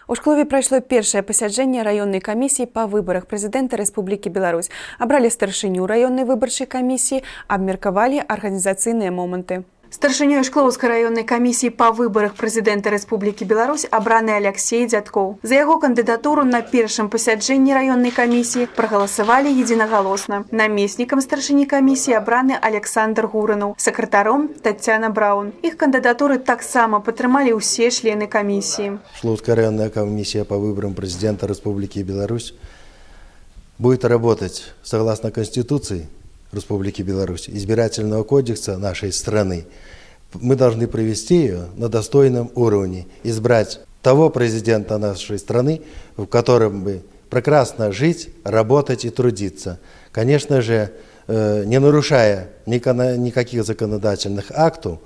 У Шклове прайшло першае пасяджэнне раённай камісіі па выбарах прэзідэнта Рэспублікі Беларусь. Абралі старшыню раённай выбарчай камісіі, абмеркавалі арганізацыйныя моманты. Старшынёй Шклоўскай раённай камісіі па выбарах прэзідэнта Рэспублікі Беларусь абраны Аляксей Дзядкоў. За яго кандыдатуру на першым пасяджэнні раённай камісіі прагаласавалі едзінагалосна. Намеснікам старшыні камісіі абраны Аляксандр Гуранаў, сакратаром Таццяна Браун. Іх кандыдатуры таксама падтрымалі ўсе члены камісіі. Шкловская районная комиссия по выборам президента Республики Беларусь будет работать согласно Конституции Республики Беларусь, избирательного кодекса нашей страны. Мы должны провести ее на достойном уровне, избрать того президента нашей страны, в котором бы прекрасно жить, работать и трудиться. Конечно же, не нарушая никаких законодательных актов,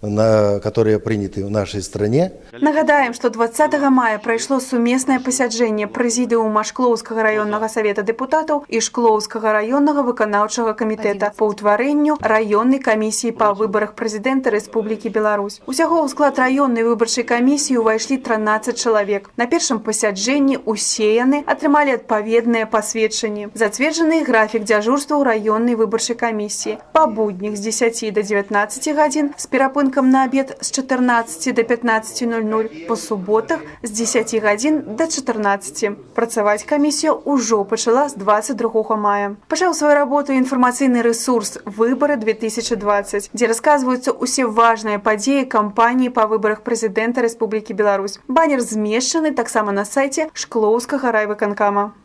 которые приняты в нашей стране. Нагадаем, што 20 мая прайшло сумеснае пасяджэнне прэзідыума Шклоўскага раённага савета дэпутатаў і Шклоўскага раённага выканаўчага камітэта па ўтварэнню раённай камісіі па выбарах прэзідэнта Рэспублікі Беларусь. Усяго ў склад раённай выбарчай камісіі ўвайшлі 13 чалавек. На першым пасяджэнні ўсе яны атрымалі адпаведныя пасведчанні. Зацверджаны графік дзяжурства ў раённай выбарчай камісіі. Па буднях з 10 до 19 гадзін з перапынкам на абед з 14 до 15:00, па суботах з 10 гадзін до 14. Працаваць камісія ўжо пачала з 22 мая. Пачаў сваю работу інфармацыйны рэсурс «Выбары 2020», дзе расказваюцца ўсе важныя падзеі кампаніі па выбарах прэзідэнта Рэспублікі Беларусь. Банер змешчаны таксама на сайце Шклоўскага райвыканкама.